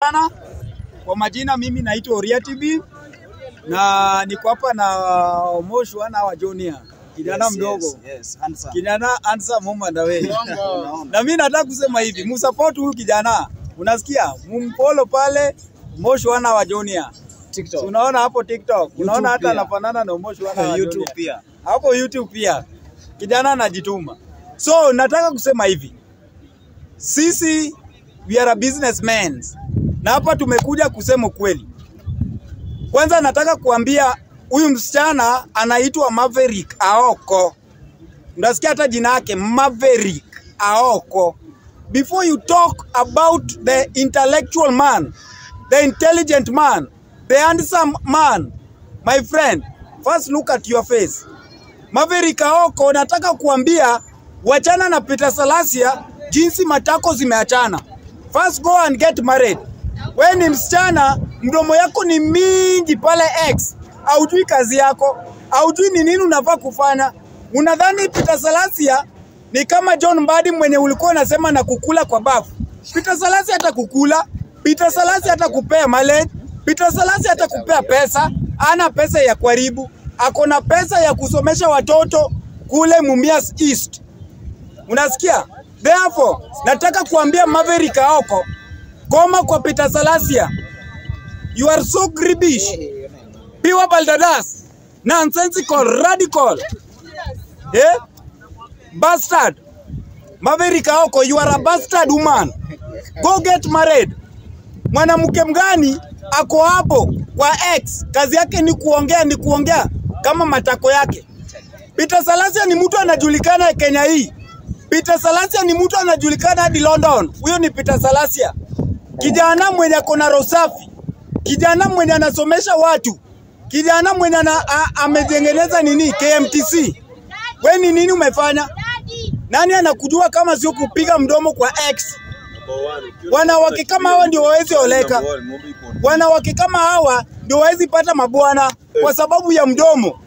Sana. Kwa majina mimi naitwa Oria TV na niko hapa na Omosh wana wa Junior, kijana mdogo. Yes, handsome. Kijana handsome home and away. Na mimi nataka kusema hivi, msupport huyu kijana. Unasikia? Mumfollow pale Omosh wana wa Junior. TikTok. Si unaona hapo TikTok, unaona hata pia. anafanana na Omosh wana wa YouTube Junior. pia. Hapo YouTube pia. Kijana anajituma. So nataka kusema hivi. Sisi we are a businessmen. Na hapa tumekuja kusema ukweli. Kwanza nataka kuambia huyu msichana anaitwa Maverick Aoko. Unasikia hata jina yake Maverick Aoko. Before you talk about the intellectual man, the intelligent man, the handsome man, my friend, first look at your face. Maverick Aoko, nataka kuambia wachana na Peter Salasya jinsi matako zimeachana. First go and get married. We ni msichana, mdomo yako ni mingi pale X. Haujui kazi yako, haujui ni nini unafaa kufanya. Unadhani Peter Salasya ni kama John Mbadi mwenye ulikuwa unasema na kukula kwa bafu. Peter Salasya hata kukula, Peter Salasya hata kupea mileage, Peter Salasya hata kupea pesa, ana pesa ya kuharibu, ako na pesa ya kusomesha watoto kule Mumias East. Unasikia? Therefore, nataka kuambia Maverick Aoko, koma kwa Peter Salasya. You are so gribbish. Pure baldadas. Nonsensical, radical. Eh? Bastard. Maverick Aoko, you are a bastard woman. Go get married. Mwanamke mgani ako hapo kwa ex, kazi yake ni kuongea, ni kuongea kama matako yake. Peter Salasya ni mtu anajulikana Kenya hii. Peter Salasya ni mtu anajulikana hadi London. Huyo ni Peter Salasya. Kijana mwenye ako na roho safi. Kijana mwenye anasomesha watu. Kijana mwenye ametengeneza nini KMTC. We ni nini umefanya? Nani anakujua kama sio kupiga mdomo kwa ex? Wanawake kama hawa ndio wawezi oleka. Wanawake kama hawa ndio wawezi pata mabwana kwa sababu ya mdomo.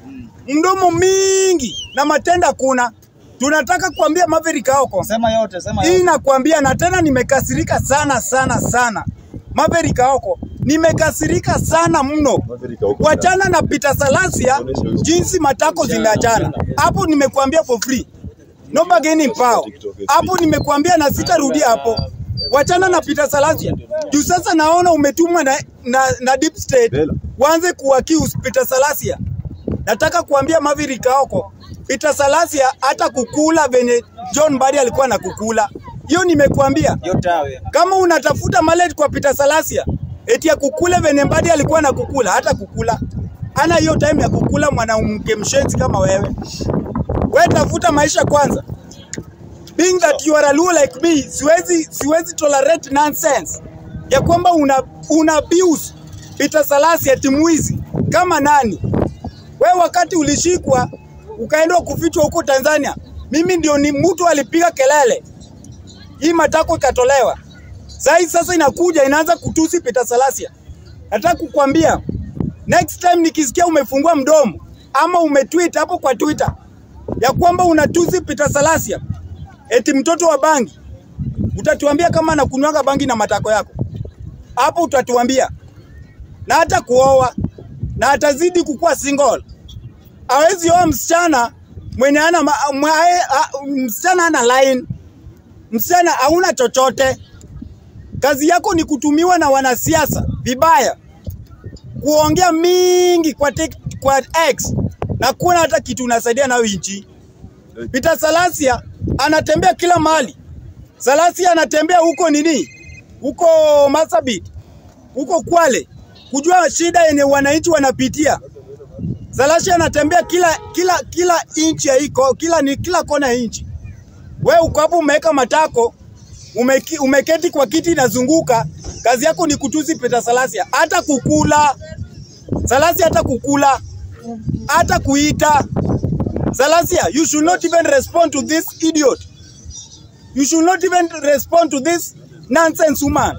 Mdomo mingi na matenda kuna. Tunataka kuambia Maverick Aoko. Sema yote, sema Hii yote. nakwambia na tena nimekasirika sana sana sana. Maverick Aoko, nimekasirika sana mno. Wachana na Peter Salasya jinsi matako zimeachana. Hapo nimekuambia for free. No bargaining power. Hapo nimekuambia na sitarudia hapo. Wachana na Peter Salasya. Juu sasa naona umetumwa na deep state waanze kuaccuse Peter Salasya. Nataka kuambia Maverick Aoko, Peter Salasya hata kukula venye John Mbadi alikuwa na kukula. Hiyo nimekuambia. Yote hawe. Kama unatafuta mallet kwa Peter Salasya, eti ya kukula venye Mbadi alikuwa na kukula, hata kukula. Ana hiyo time ya kukula mwanamke mshenzi kama wewe. Wewe tafuta maisha kwanza. Being that you are a Luo like me, siwezi tolerate nonsense ya kwamba una abuse Peter Salasya eti mwizi kama nani? Wewe wakati ulishikwa ukaenda kufichwa huko Tanzania, mimi ndio ni mtu alipiga kelele, hii matako ikatolewa. Sasa sasa inakuja inaanza kutusi Peter Salasya. Nataka kukwambia next time nikisikia umefungua mdomo ama umetweet hapo kwa Twitter ya kwamba unatusi Peter Salasya eti mtoto wa bangi, utatuambia kama anakunywanga bangi na matako yako hapo, utatuambia na hata kuoa na atazidi kukua single. Hawezi oa msichana mwenye ana msichana ana line, msichana hauna chochote. Kazi yako ni kutumiwa na wanasiasa vibaya, kuongea mingi kwa X na kuna hata kitu unasaidia nayo nchi. Peter Salasya anatembea kila mahali. Salasya anatembea huko nini, huko Marsabit, huko Kwale, kujua shida yenye wananchi wanapitia. Salasya anatembea kila inchi ya iko, kila kona ya inchi. We uko hapo umeweka matako, umeketi kwa kiti inazunguka, kazi yako ni kutusi Peter Salasya, hata kukula. Salasya hata kukula, hata kuita. Salasya, you should not even respond to this idiot. You should not even respond to this nonsense woman.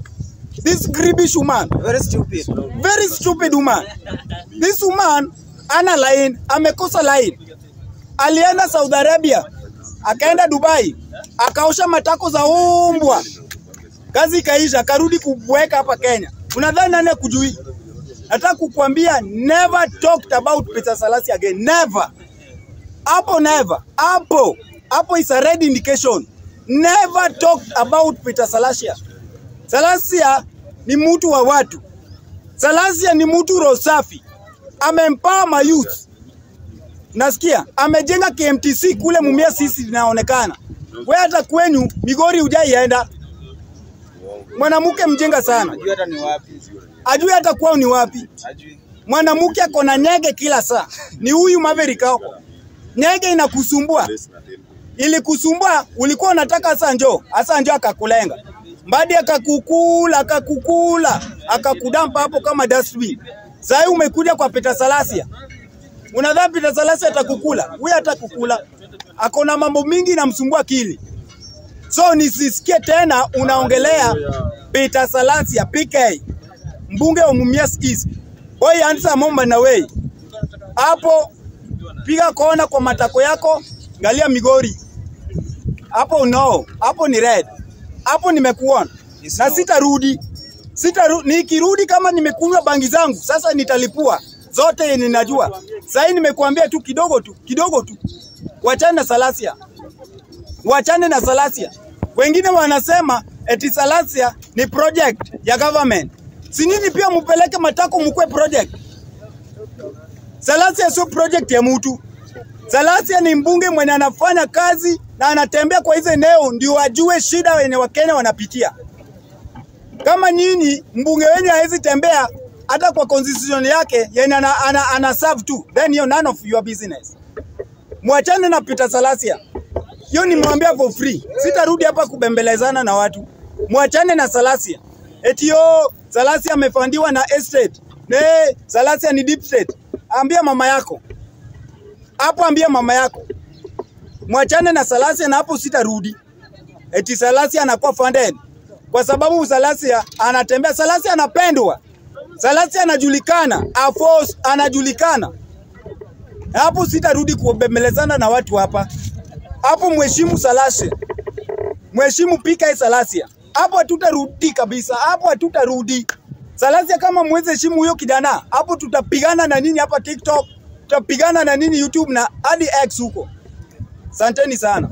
This gribbish woman. Very stupid. Very stupid woman. This woman ana line, amekosa line. Alienda Saudi Arabia, akaenda Dubai, akaosha matako za umbwa. Kazi ikaisha, akarudi kubweka hapa Kenya. Unadhani nani akujui? Nataka kukuambia never talked about Peter Salasya again. Never. Hapo never. Hapo. Hapo is a red indication. Never talked about Peter Salasya. Salasya ni mtu wa watu. Salasya ni mtu roho safi. Ameempower my youth. Nasikia amejenga KMTC kule Mumias, sisi linaonekana. Wewe hata kwenyu Migori hujaienda. Mwanamke mjenga sana. Ajui hata ni wapi. Ajui hata kwao ni wapi. Ajui. Mwanamke ako na nyege kila saa. Ni huyu Maverick wako. Nyege inakusumbua. Ilikusumbua, ulikuwa unataka hasa njoo, hasa njoo akakulenga. Mbadi akakukula, akakukula, akakudampa hapo kama dustbin. Sasa umekuja kwa Peter Salasya. Unadhani Peter Salasya atakukula? Huyu atakukula. Ako na mambo mingi inamsumbua akili. So nisisikie tena unaongelea Peter Salasya PK, mbunge wa Mumias East. Boy answer momba na wei. Hapo piga kona kwa matako yako, angalia Migori. Hapo no, hapo ni red. Hapo nimekuona. Na sitarudi. Nikirudi kama nimekunywa bangi zangu, sasa nitalipua zote ninajua. Sasa hii nimekuambia tu kidogo tu, kidogo tu. Wachane na Salasya. Wachane na Salasya. Wengine wanasema eti Salasya ni project ya government. Si nyinyi pia mupeleke matako mukue project. Salasya sio project ya mtu. Salasya ni mbunge mwenye anafanya kazi na anatembea kwa hizo eneo ndio ajue shida wenye Wakenya wanapitia. Kama nyinyi mbunge wenyu hawezi tembea hata kwa constitution yake yenye ana serve tu, then you're none of your business. Mwachane na Peter Salasya. Hiyo nimwambia for free. Sitarudi hapa kubembelezana na watu. Mwachane na Salasya. Eti yo Salasya amefandiwa na estate. Ne, Salasya ni deep state. Ambia mama yako. Hapo ambia mama yako. Mwachane na Salasya na hapo sitarudi. Eti Salasya anakuwa funded. Kwa sababu Salasya anatembea, Salasya anapendwa. Salasya anajulikana, Afos anajulikana. Hapo sitarudi kubembelezana na watu hapa. Hapo mheshimu Salasya. Mheshimu PK Salasya. Hapo hatutarudi kabisa. Hapo hatutarudi. Salasya kama mweze heshimu huyo kijana, hapo tutapigana na nini hapa TikTok, tutapigana na nini YouTube na hadi X huko. Asanteni sana.